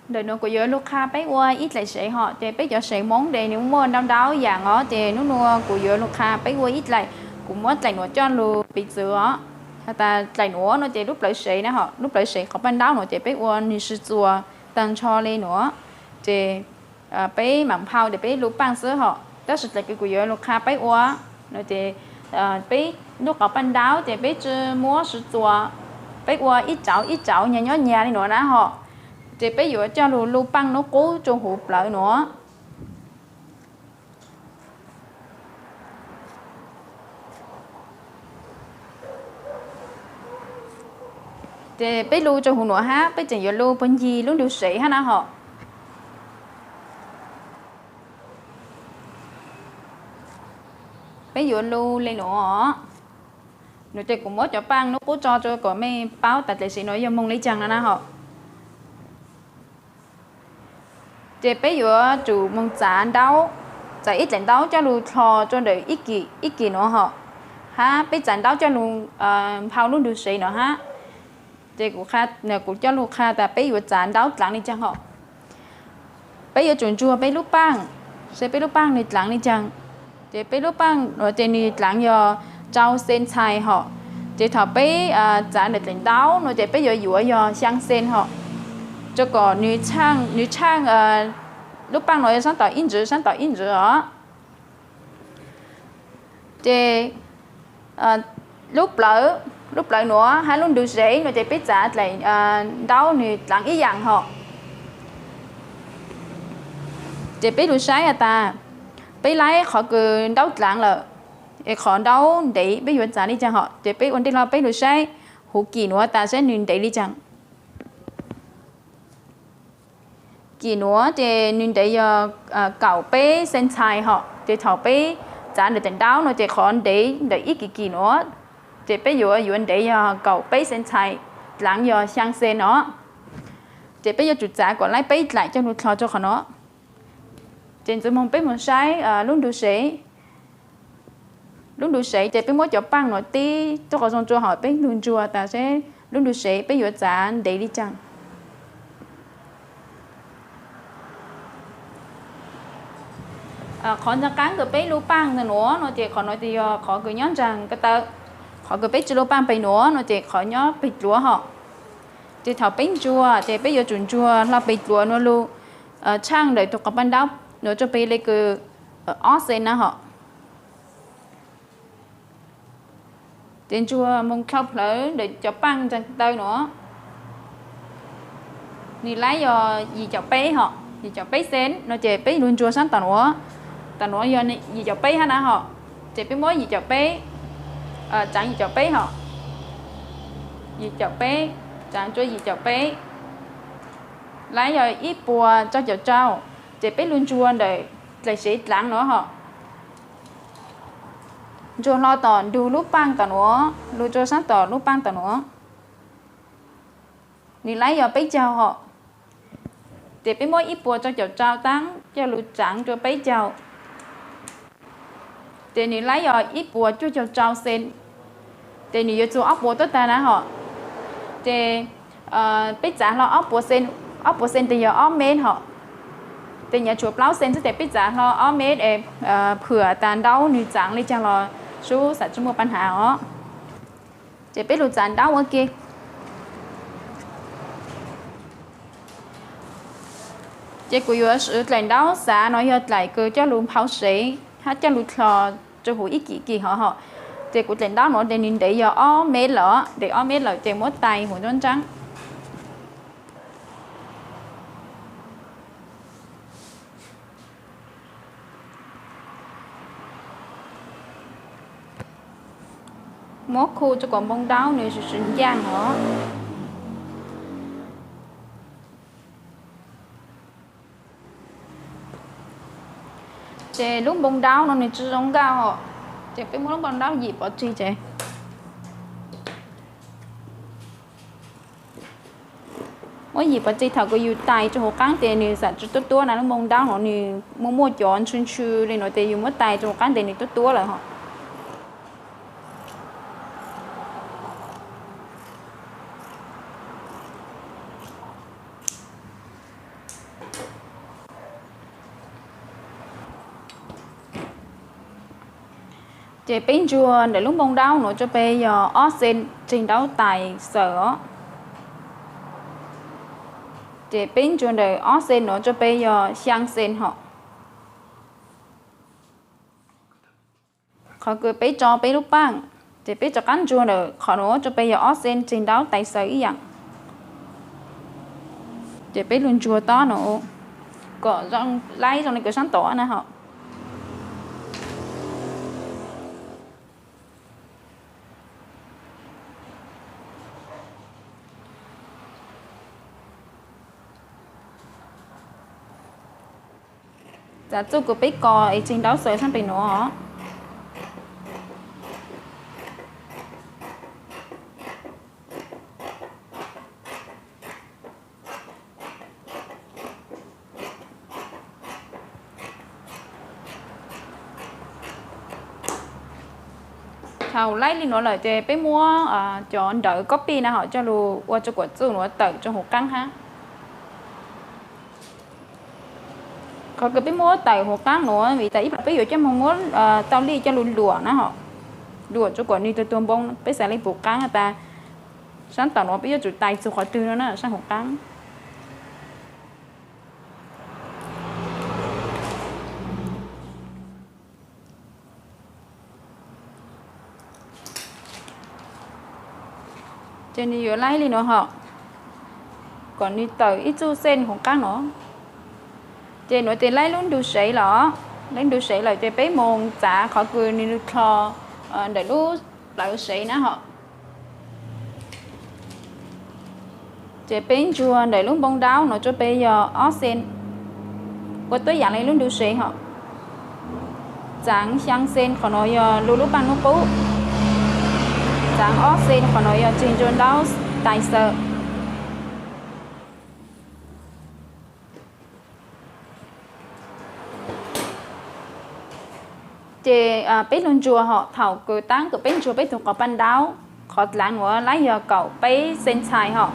Ntawm nuav kuv yuav lug qha peb ua ib dlaim sev hom, ces peb cov sev Moob ces nws muaj ntau ntau yaam os, ces nub nuav kuv yuav lug qha peb ua ib dlaim, kuv muab dlaim nuav coj lug piv txwv os. Has tas dlaim nuav no ces lub plawv sev na hom, lub plawv sev qhov paj ntaub nuav ces peb ua nwg sw txuas taag nrho le nuav, ces peb maam nphau ces peb lug paaj xwb hom, tab sis dlaim kws kuv yuav lug qha peb ua no ces peb lub qhov paj ntaub ces peb tsi muab sw txuas, peb ua ib tsauv ib tsauv nyag nyob nyag le nuav na hom, ces peb yuav coj lug lug paaj nub qub rua huv plawv nuav. Ces peb lug rua huv nuav hab peb tseem yuav lug puag ncig lub ntug sev hab na hom. Peb yuav lug le nuav, nuav ces kuv muab cov paaj nub qub tso rua kom mej paub tas dlaim sev nuav yog moog le caag no na hom. Ces peb yuav tsum moog txav ntaub, txav ib dlaim ntaub coj lug dlho rua ntawm ib kim nuav hom, hab peb txav ntaub coj lug nphau lub ntug sev nuav hab. Ces kuv coj lug qha tas peb yuav txav ntaub dlaav le caag hom. Peb yuav tsum ntsuag peb lub paaj, saib peb lub paaj nwg dlaav le caag. Ces peb lub paaj nuav ces nwg dlaav yog rau xen txhais hom, ces thaum peb txav ntawm dlaim ntaub nuav ces peb yuav yuav yog xyaa xen hom, rua kom nwg tshaaj, lub paaj nuav yog saab tom ib ntsws saab tom ib ntsws os. Ces lub plawv, lub plawv nuav hab lub ntug sev nuav ces peb txav dlaim ntaub nwg dlaav ib yaam hom. Ces peb lug saib has tas peb laib qhov kws ntaub dlaav lawm, es qhov ntaub ntev peb yuav txav le caag hom. Ces peb ua ntej hlo peb lug saib huv kim nuav tas saib nwg ntev le caag. Kim nuav ces nwg ntev yog kaum peb xen txhais hom, ces thaum peb txav ntawm dlaim ntaub nuav ces qhov ntev ntawm ib kim kim nuav, ces peb yuav yuav ntev yog kaum peb xen txhais, dlaav yog xyaa xen os. Ces peb yuav tsum txav kom laib peb dlaim coj lug dlho rua qhov nuav. Ces ntxiv moog peb moog saib lub ntug sev. Lub ntug sev ces peb muab cov paaj nuav tib tuab qhov zoo rua hom peb lug ntsuag tas seb lub ntug sev peb yuav txav ntev le caag. Qhov nraag qaab kws peb lub paaj ntawm nuav no ces qhov nuav ces yog qhov kws nyob nraag ko taw. Qhov kws peb tsi lub paaj peg nuav no ces qhov nyob peg dluav hom. Ces thaum peb ntsuag ces peb yuav tsum ntsuag hlo peg dluav nuav lug tshaaj ntawm tug quas paj ntaub nuav rua peg le kws ob xees na hom. Ces ntsuag moog dlhau plawv ntawm cov paaj nraag taw nuav. Nwg laib yog yim caum peb hom, yim caum peb xees no ces peb lug ntsuag saab tom nuav. Tom nuav yog yim caum peb hab na hom. Ces peb muab yim caum peb, tsaav yim caum peb hom. Yim caum peb, tsaav rua yim caum peb. Laib yog ib puas rau caum rau. Ces peb lug ntsuag ntawm dlaim sev dlaav nuav hom. Ntsuag hlo tom ntug lub paaj tom nuav, lug rua saab tom lub paaj tom nuav. Nwg laib yog peb caug hom. Ces peb muab ib puas rau caum rau taab coj lug tsaav rua peb caug. Ces nwg laib yog ib puas cuaj caug rau xees. Ces nwg yuav txug ob puas tuab taag na hom. Ces peb txaav hlo ob puas xees, ob puas xees tes yog ob mev hom. Ces nyav tshuav plaub xees xwb ces peb txaav hlo ob mev es phwam tas ntaub nwg txaav le caag los sub xam tsi muaj pab hnav os. Ces peb lug txaav ntaub ua ke. Ces kuv yuav swv dlaim ntaub xav no yog dlaim kws coj lug nphau sev hab coj lug dlho rua huv ib kim kim hov hom. Ces kuv dlaim ntaub nuav tes nwg ntev yog ob mev lawm, ntev ob mev lawm ces muab tais huv nruab nraab. Muab khu rua kom npoo ntaub nwg swv ncaaj os. Ces lub npoo ntaub no nwg tsi zoo nkauj hom, ces peb muab lub npoo ntaub yim pov tseg ces muab yim pov tseg thaum kws yus tais rua huv qaab tes nwg xam tsi tuab tuab na. Lub npoo ntaub no nwg muaj muaj cov ntshu ntshu le no tes yus muab tais rua huv qaab tes nwg tuab tuab lawm hom. Ces peb ntsuag ntawm lub npoo daub nuav rua peb yog ob xees tseg nraub tais xaws os. Ces peb ntsuag ntawm ob xees nuav rua peb yog xyaa xees hom. Qhov kws peb tso peb lub paaj, ces peb rov qaab ntsuag ntawm qhov nuav rua peb yog ob xees tseg nraub tais xaws ib yaam. Ces peb lug ntsuag tob nuav kom zoo laib zoo le kws saab tom na hom. Txav txuj kws peb kos es tseg nraub xaws saab pem nuav. Thaum laib le nuav lawm ces peb muab cov nrawv copy na hom coj lug ua rua kuam txuj nuav tawm rua huv qaab hab. Qhov kws peb muab tawm huv qaab nuav vim tas ib plag peb yuav coj moog muab tau lij coj lug luam na hom, luam rua kuam nwg tuag tuag npoo, peb xaav le puv qaab tas saab tom nuav peb yuav tsum tais txug qhov twg no na saab huv qaab. Ces nwg yuav laib le nuav hom, kom nwg tawm ib txuj xeej huv qaab nuav. Ces nuav tes laib lub ntu sev lawm, laib ntu sev lawm ces peb moog txav qhov kws nwg dlho ntawm lub plawv sev na hom. Ces peb ntsuag ntawm lub npoo daub nuav rua peb yog ob xees, ua tuab yaam le lub ntu sev hom. Txaav xyaa xees qhov nuav yog lub lub paaj nub qub, txaav ob xees qhov nuav yog tseg nraub tais xaws. Ces peb lug ntsuag hom, thaum kws taab kws peb ntsuag peb tug quas paj ntaub, qhov dlaav nuav laib yog kaum peb xees txhais hom.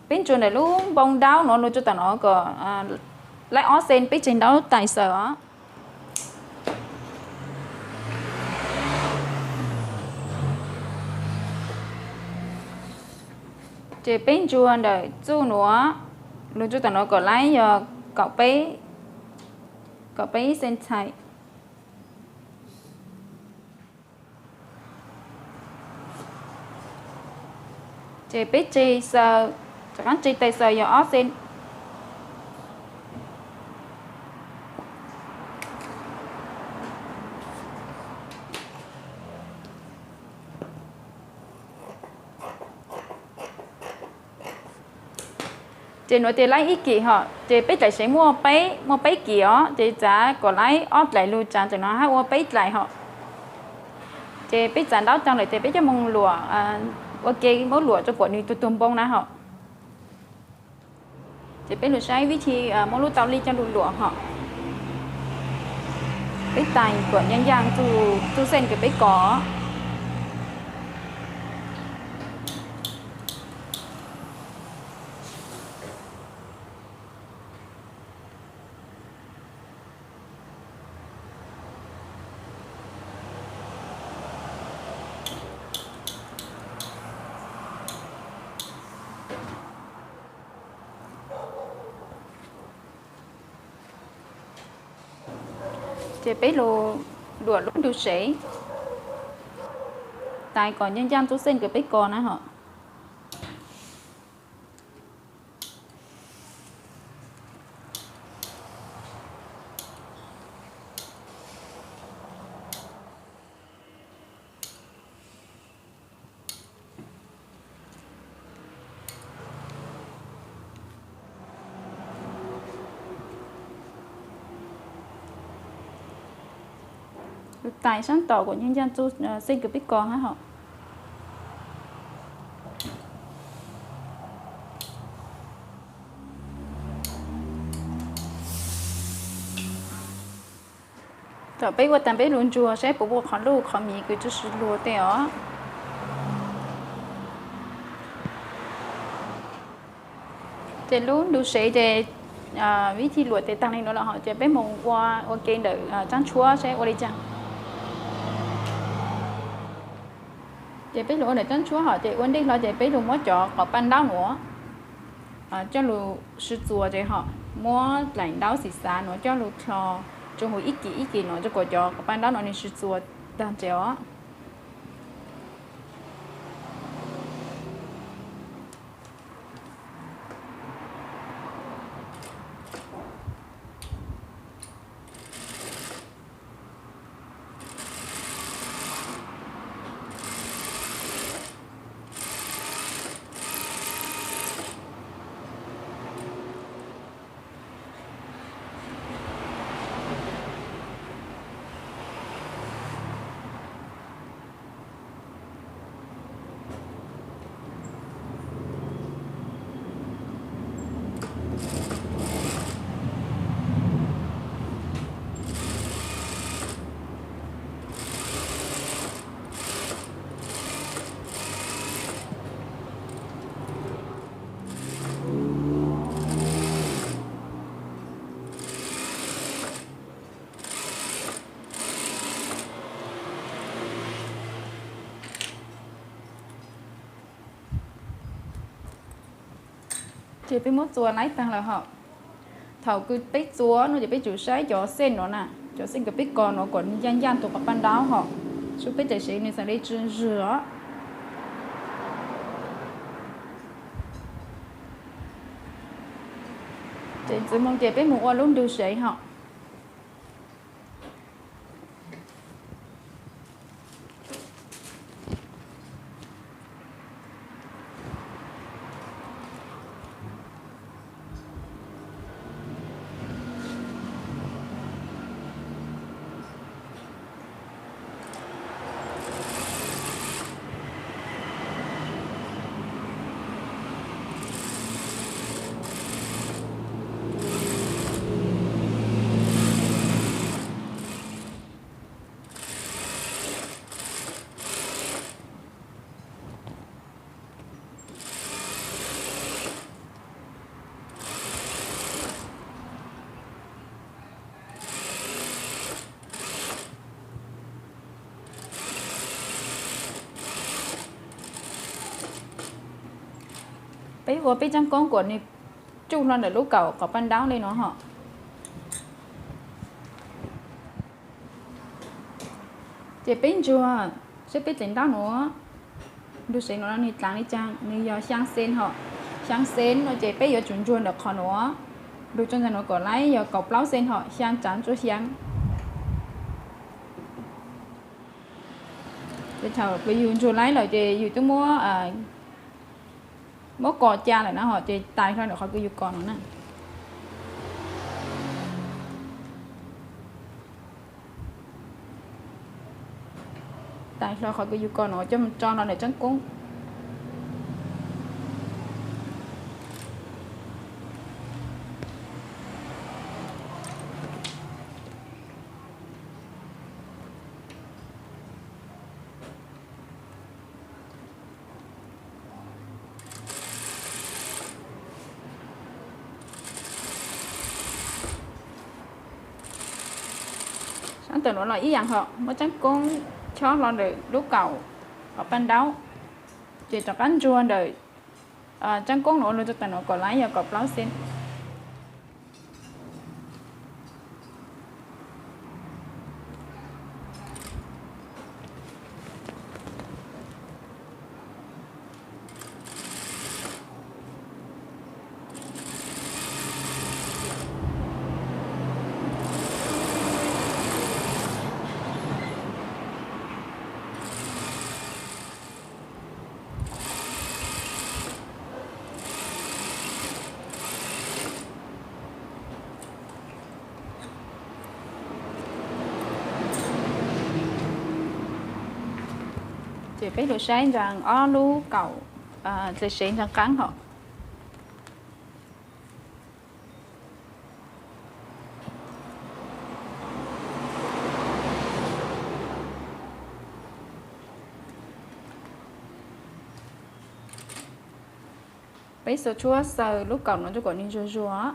Peb ntsuag ntawm lub npoo daub nuav lug rua tom nuav kom laib ob xees peb tseg nraub tais xaws os. Ces peb ntsuag ntawm txuj nuav lug rua tom nuav kom laib yog kaum peb xees txhais. Ces peb tseg xaws, rov qaab tseg tais xaws yog ob xees. Ces nuav tes laib ib kim hom, ces peb dlaim sev muaj peb, muaj peb kim os, ces txav kom laib ob dlaim lug tsav ntawm no hab ua peb dlaim hom. Ces peb txav nraub tau lawm ces peb coj moog luam, ua ke muab luam rua kuam nwg tuag tuag npoo na hom. Ces peb lug saib vib thi muab lub tau lij coj lug luam hom. Peb tais kuam nyaaj nyaaj txuj xeej kws peb kos. Ces peb lug luam lub ntu sev, tais kom nyaaj nyaaj txuj xeej kws peb kos na hom. Tais saab tom kuam nyaaj nyaaj txuj xeej kws peb kos hab hom. Thaum peb ua taag peb lug ntsuag saib puas muaj qhov luj qhov miv kws tsi lug tej os. Ces lub ntug sev ces vib thi luam tes taag li nuav lawm hos ces peb moog ua ua ke ntawm tsaab tshuab seb ua li caag. Ces peb lug ua ntawm tsaab tshuab hos ces ua ntej hlo ces peb lug muab cov quav paj ntaub nuav coj lug sib txuas ces hos muab dlaim ntaub xim xav nuav coj lug dlho tsua huv ib kis ib kis nuav rua kuas cov quav paj ntaub nuav nwg sib txuas taag ces os. Ces peb muab txuas laib taag lawm hos. Thaum kws peb txuas no ces peb tsum saib cov xeej nuav na, cov xeej kws peb kos nuav kuas ncaaj ncaaj tug quav paj ntaub hos, sub peb dlaim sev nwg xaav le tsi zwg os. Ces txuas moog ces peb moog ua lub ntug sev hos. Peb ua peb tsaab koob kuas nwg tsuj hlo ntawm lub kaum quav paj ntaub le nuav hos. Ces peb ntsuag saib peb dlaim ntaub nuav, ntug sev nuav nwg dlaag le caag, nwg yog xyaa xees hos. Xyaa xees no ces peb yuav tsum ntsuag ntawm qhov nuav, lug tso ntawm nuav kom laib yog kaum plaub xees hos, xyaa tsaav tsua xyaa. Ces thaum yus ntsuag laib lawm ces yus twb muab, muab kos ca lawm na hos, ces tais hlo ntawm qhov kws yus kos no na. Tais hlo qhov kws yus kos no coj mus tso hlo ntawm tsaab koob. Saab tawm nuav los ib yaam hos, muab tsaab koob chob hlo ntawm lub kaum quav paj ntaub, ces rov qab ntsuag ntawm tsaab koob nuav lug tso ntawm nuav kom laib yog kaum plaub xees. Ces peb lug saib ntsaa ob lub kaum dlaim sev ntsaa qaab hos. Peb xaws tshuab xaws lub kaum no rau kom nws zuag zuag.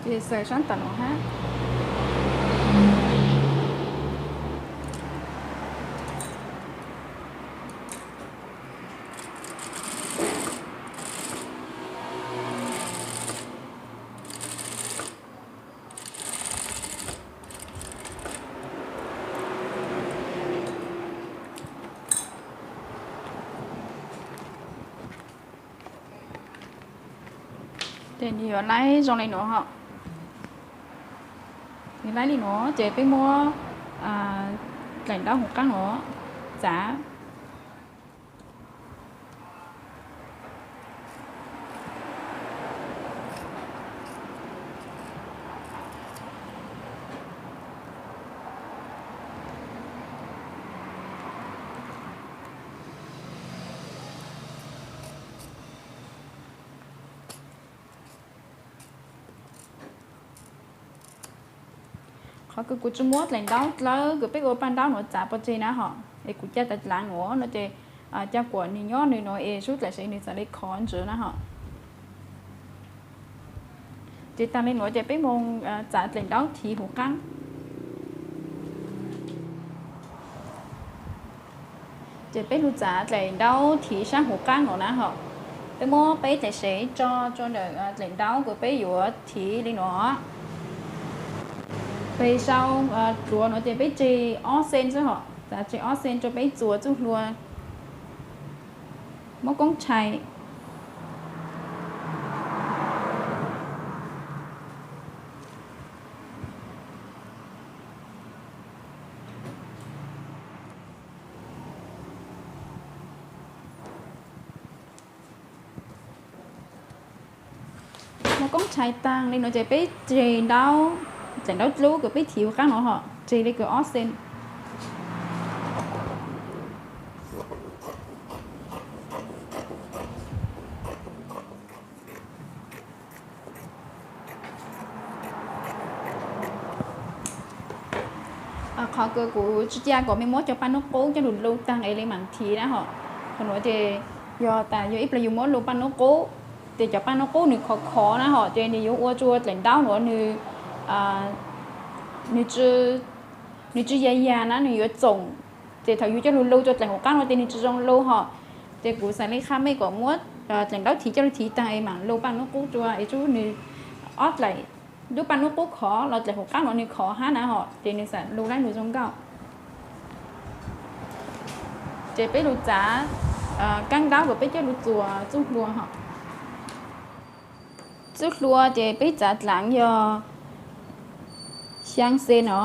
Ces xaws sab tom no hab. Ces nws yuav laib zoo li nuav hos. Nws laib li nuav ces peb muab dlaim ntaub huv qaab nuav txav. Qhov kws kuv tsi muab dlaim ntaub dlawb kws peb ua paj ntaub nuav txav pov tseg na hos, es kuv ca tas dlav nuav no ces ca kuam nws nyob nws nuav es sub dlaim sev nws txav le khov ntswv na hos. Ces taag le nuav ces peb moog txav dlaim ntaub thiv huv qaab. Ces peb lug txav dlaim ntaub thiv saab huv qaab nuav na hos. Peb muab peb dlaim sev tso rua ntawm dlaim ntaub kws peb yuav thiv li nuav. Peg sau dluav nuav ces peb tseg ob xees xwb hos, txav tseg ob xees rua peb txuas txuj hlua. Muab koob tshais. Muab koob tshais taag li nuav ces peb tseg ntaub, dlaim ntaub dlub kws peb thiv huv qaab nuav hos, tseg le kws ob xees. Qhov kws kuv tsi ca kom mej muab cov paj nub qub coj lug lu taag es le maam thiv na hos. Qhov nuav ces yog tas yog ib plag yug muab lu paj nub qub, ces cov paj nub qub nws khov khov na hos, ces nws yuav ua rua dlaim ntaub nuav nws, nws tsi ya ya na, nws yuav txoom. Ces thaum yug coj lug lu rua dlaim huv qaab nuav ces nws tsi zoo lu hos. Ces kuv xaav le qha mej kom muab dlaim ntaub thiv coj lug thiv taag es maam lu paj nub qub rua es tsub nws ob dlaim, lub paj nub qub khov los dlaim huv qaab nuav nws khov hab na hos, ces nws xaav lu laib lug zoo nkauj. Ces peb lug txav kaab ntaub kws peb coj lug txuas txuj hlua hos. Txuj hlua ces peb txav dlav yog xyaa xees no.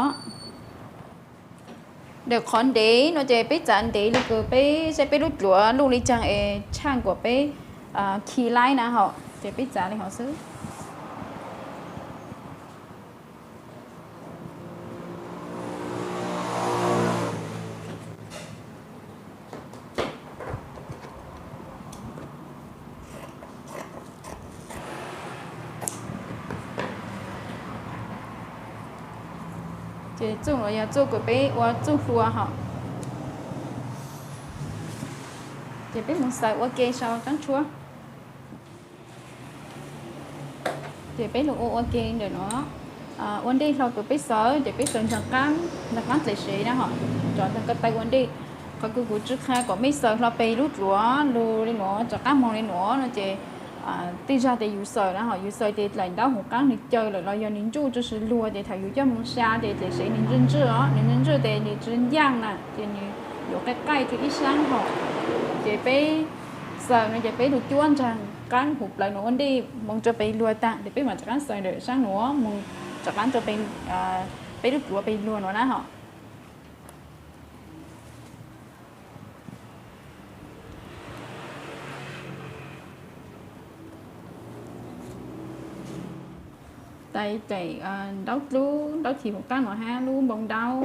Ntawm qhov ntev no ces peb txav ntev le kws peb saib peb lub dluav luj le caag es tshaaj kuas peb khi laib na hos, ces peb txav le hov xwb. Ces txuj nuav yog txuj kws peb ua txuj hlua hos. Ces peb moog xaws ua ke sau tsaab tshuab. Ces peb lug ua ua ke ntawm no. Ua ntej hlo kws peb xaws ces peb xaws ntsaag qaab, ntsaag qaab dlaim sev na hos, tso ntsaag ko taw ua ntej. Qhov kws kuv tsi qha kom mej xaws hlo peg lub dluav lug le nuav rov qaab moog le nuav no ces tej zag tes yus xaws na hos, yus xaws ces dlaim ntaub huv qaab nws caw lawm los yog nws ntsuj tsi luag ces thaum yus coj moog sa ces dlaim sev nws ntswj ntswj os, nws ntswj ntswj tes nws tsi ncaaj na ces nws yuav qaij qaij rua ib saab hos. Ces peb xaws no ces peb lug cuab ntsaag qaab huv plawv nuav ua ntej moog rua peg luag taag ces peb maam rov qaab xaws ntawm saab nuav moog rov qaab rua peb lub dluav peg luag nuav na hos. Tais daim ntaub dlub, ntaub thim hauv qab no hab lub npoo ntaub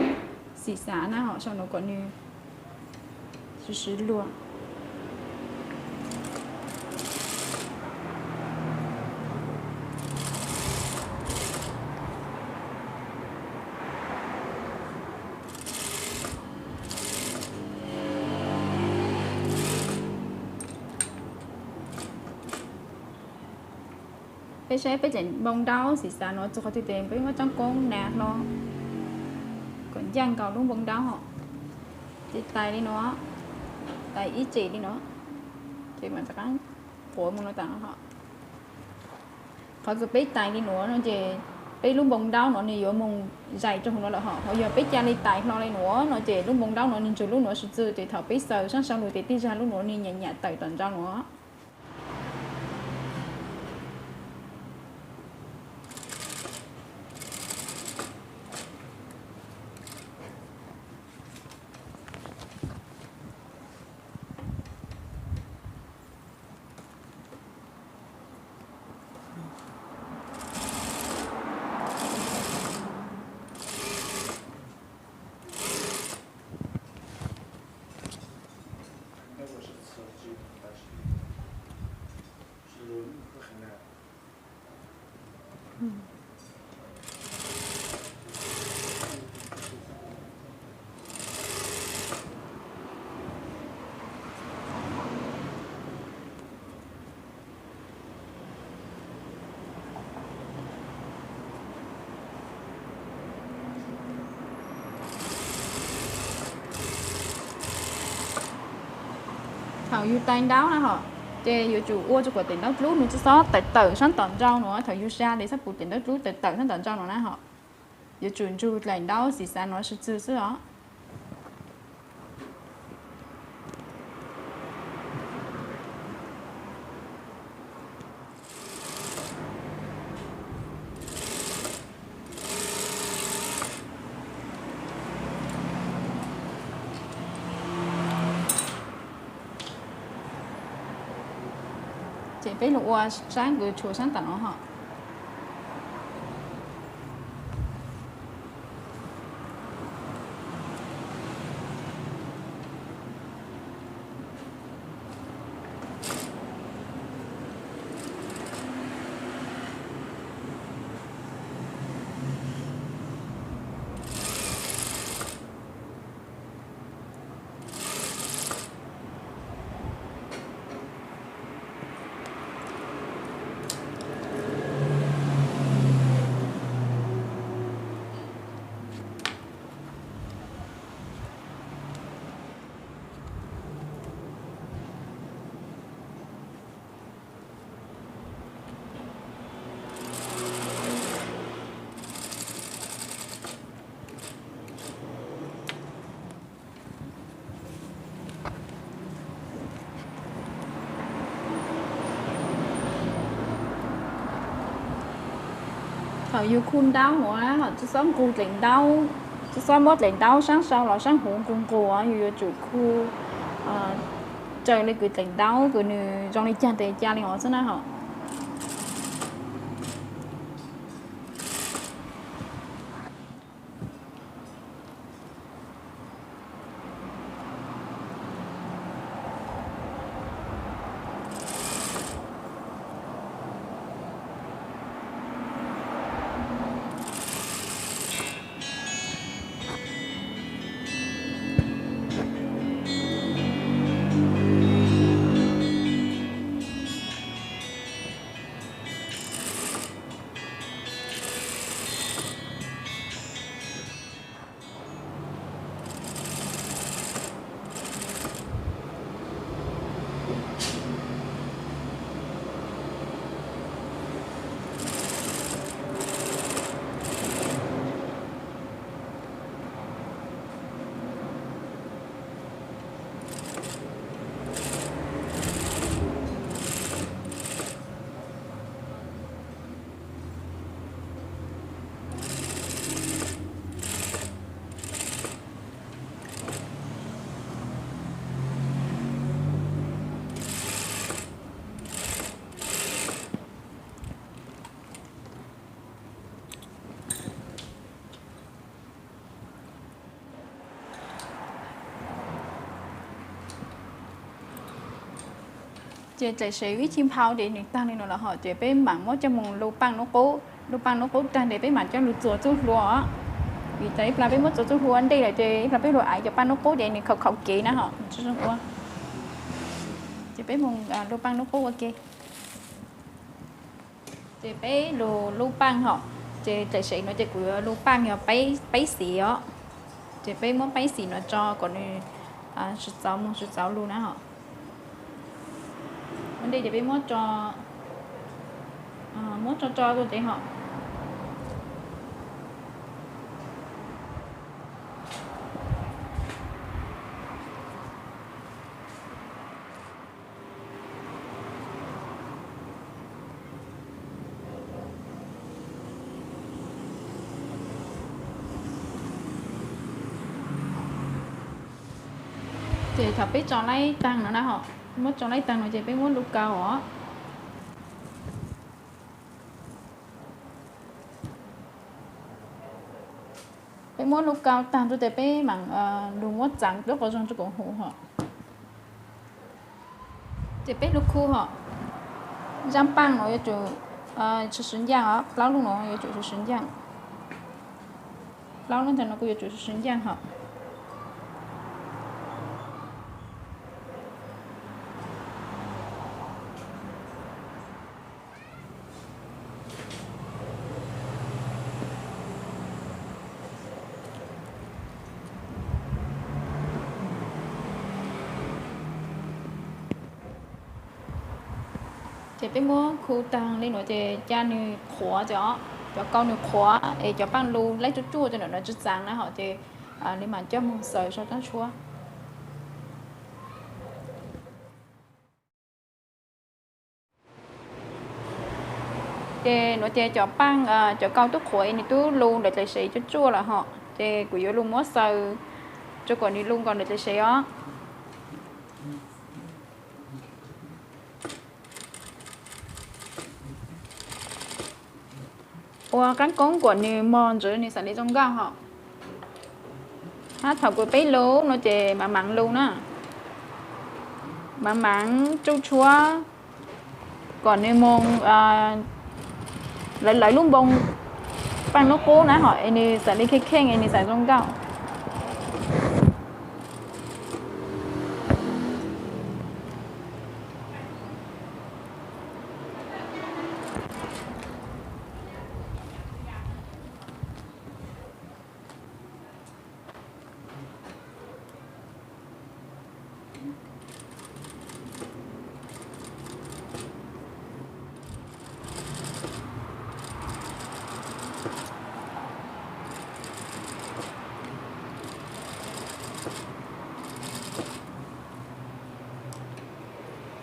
xim xav na hom sau no kom nws swv swv luag. Peb saib peb daim npoo ntaub xim xav no txug qhov twg tes peb muab tsob koob nas hlo kom ncaaj nkaus lub npoo ntaub hom. Ces tais li no, tais ib tse li no, ces mam rov qab quav mus no tas no hom. Qhov kws peb tais li nuav no ces peb lub npoo ntaub no nws yuav moog zais rua huv no lawm hom. Ho yog peb ca le tais hlo li nuav no ces lub npoo ntaub no nws ntsug lub nuav sib txwv ces thaum peb xaws saab sau lug tes tej zag lub nuav nws nyam nyam tawm tom ntsa nuav. Thaum yug tais ntaub na hom, ces yuav tsum ua rua kuas daim ntaub dlub nws tsi xob tawm tawm saab tom ntsa nuav. Thaum yug zag tes xob pum daim ntaub dlub tawm tawm saab tom ntsa nuav na hom. Yuav tsum ntsug daim ntaub xim xav nuav sib txwv xwb os. Ces peb lug ua saab kws tshuav saab tom nuav hom. Thaum yug khu ntaub nuav, tsi xob nqug dlaim ntaub, tsi xob muab dlaim ntaub saab sau los saab huv nqug nqug, yug yuav tsum khu raws le kws dlaim ntaub kws nws zoo le caag tes ca le nuav xwb na hom. Ces tlaim sev ib chim nphau ces nws tag li no lawm hos ces peb mam muab coj mus lu paaj nub qub. Lu paaj nub qub tag ces peb mam coj lug txuas txuj hlua os. Vim tas ib plag peb muab txuas txuj hlua ua ntej lawm ces ib plag peb lug aiv cov paaj nub qub ces nws khaum khaum kev na hos tsi zoo ua. Ces peb mus lu paaj nub qub ua ke. Ces peb lug lub paaj hos. Ces tlaim sev no ces kuv yuav lub paaj yog peb xim os. Ces peb muab peb xim no tso kom nws sib txauv moog sib txauv lug na hos. Ua ntej ces peb muab tso, muab tso tso rua tes hos. Ces thaum peb tso laib taag no na hos, muab tso laib taag no ces peb muab lub kau os. Peb muab lub kau taag rua tes peb mam lug muab txaav tub qhov zoo rua kuv hu hos. Ces peb lub khu hos, zaaj paaj no yuav tsum sib sib ncaaj os, plaub lub no yuav tsum sib sib ncaaj. Plaub lub ntawm no kuj yuav tsum sib sib ncaaj hos. Ces peb muab khu taag li no ces ca nws qhuav os, cov kau nws qhuav es cov paaj lu laib tsuaj tsuaj cov ntawm no tsi txaav na hos ces li mam coj moog xaws sau taab tshuab. Ces nuav ces cov paaj, cov kau tub qhuav es nws tub lu ntawm tlaim sev tsuaj tsuaj lawm hos ces kuv yuav lug muab xaws rua kom nws lu nkaus ntawm tlaim sev os. Ua qaab koob kom nws mog ntawd nws xaav li zoo nkauj hos. Hab thaum kuv peb lub no ces maav maav lug na, maav maav tsuj tshuab kom nws moog lawv lub npoo paaj nub qub na hos es nws xaav li kheej kheej es nws xaav zoo nkauj.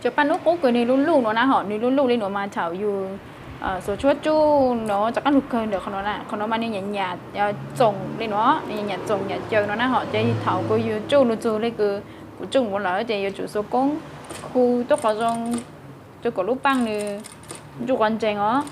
Cov paaj nub qub kws nws luj luj no na hos, nws luj luj li no mas thaum yus xuas tshuab tsuj no rov qaab lug kawg ntawm qhov no, qhov no mas nws nyam nyam txoom li no, nws nyam nyam txoom nyam caws no na hos ces thaum kws yus tsuj lug txug le kws kuv tsuj mus lawm ces yuav tsum xuas koob khu tuab qhov zoo rua kom lub paaj nws ntsuj quav ntsees os.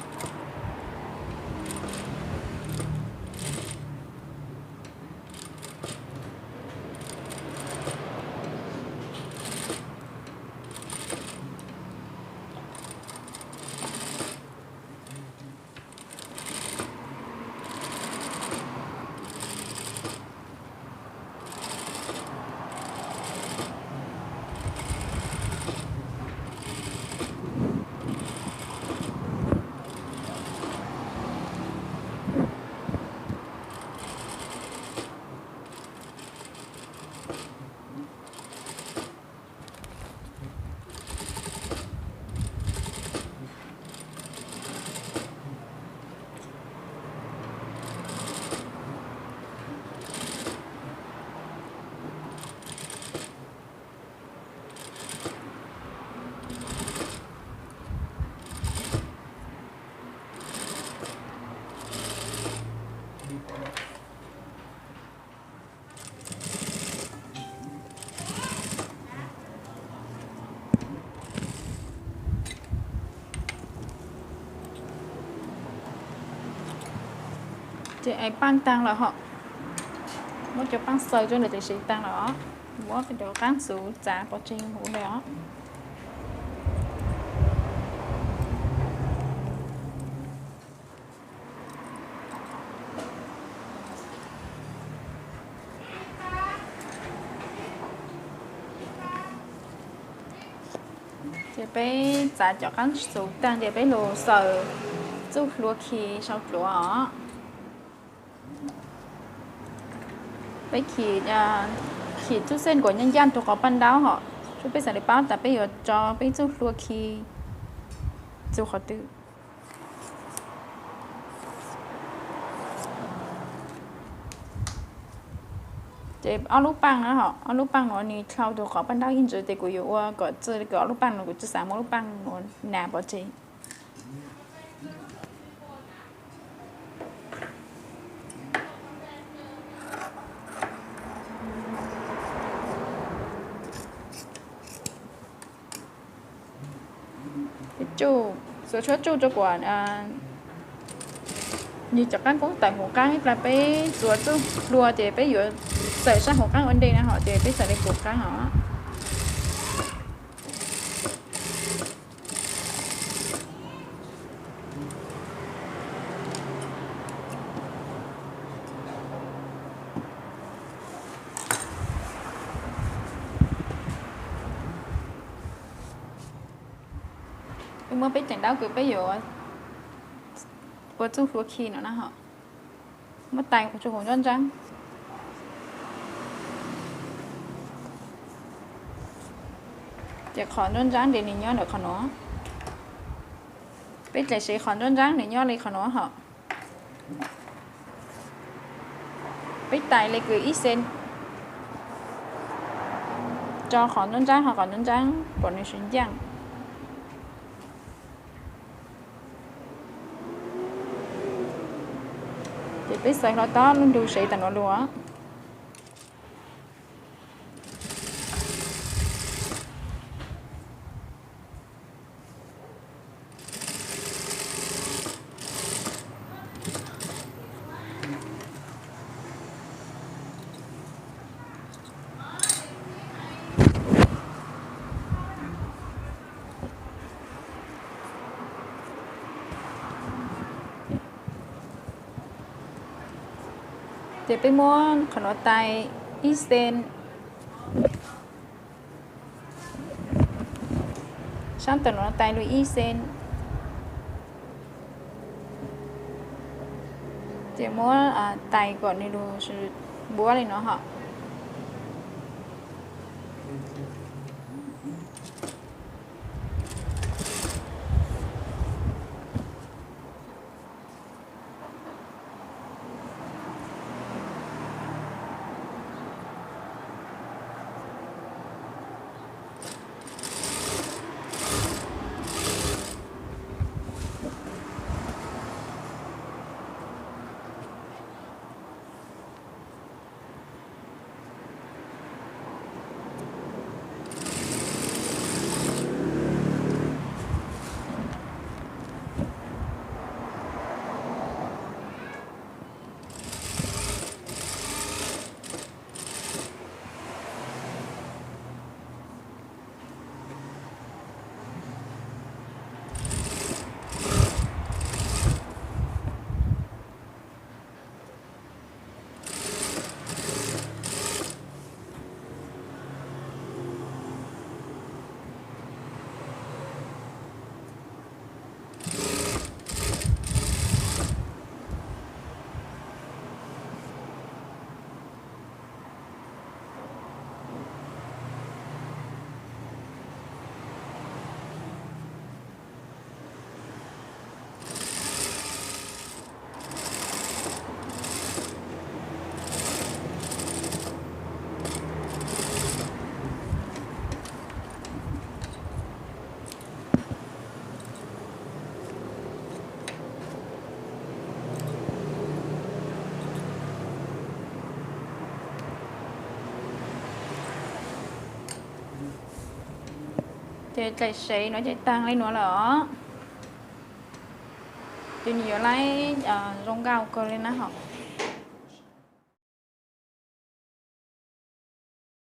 Ces ais paaj taag lawm hos, muab cov paaj xaws rua ntawm tlaim sev taag lawm os, muab cov qaab xuv txav pov tseg huv ntawd os. Ces peb txav cov qaab xuv taag ces peb lug xaws txuj hlua khi sau dluav os. Peb khi, khi txuj xej kuas ncaaj ncaaj tug qhov paj ntaub hom, tsuas peb xaav le paub tas peb yuav tso peb txuj hlua khi txug qhov twg. Ces ob lub paaj na hom, ob lub paaj nuav nwg dlhau tug qhov paj ntaub ib ntsis, ces kuv yuav ua kom txwj le kws ob lub paaj nuav, kuv tsi xaav muab lub paaj nuav nas pov tseg. Tsuj, xuav tshuab tsuj rua kuas nwg cov qaab koob tawm huv qaab ib plag. Peb txuas txuj hlua ces peb yuav txawm sab huv qaab ua ntej na hom, ces peb txawm le huv qaab hom. Peb muab peb ceem ntaub kws peb yuav ua txuj hlua khi no na hom, muab tais rua huv nruab ntsaab. Ces qhov nruab ntsaab ces nwg nyob ntawm qhov nuav. Peb dlaim sev qhov nruab ntsaab nwg nyob le qhov nuav hom. Peb tais le kws ib xees rua qhov nruab ntsaab, ho qhov nruab ntsaab kom nwg siv ncaaj. Ces peb xaws hlo tob lub nrug sev tas nuav lug. Ces peb muab qhov nuav tais ib xees, saab tawm nuav tais lug ib xees. Ces muab tais kom nwg lug npuab le nuav hom. Ces dlaim sev no ces taag le nuav lawm os. Ces nws yuav laib zoo nkauj kawg le na hom.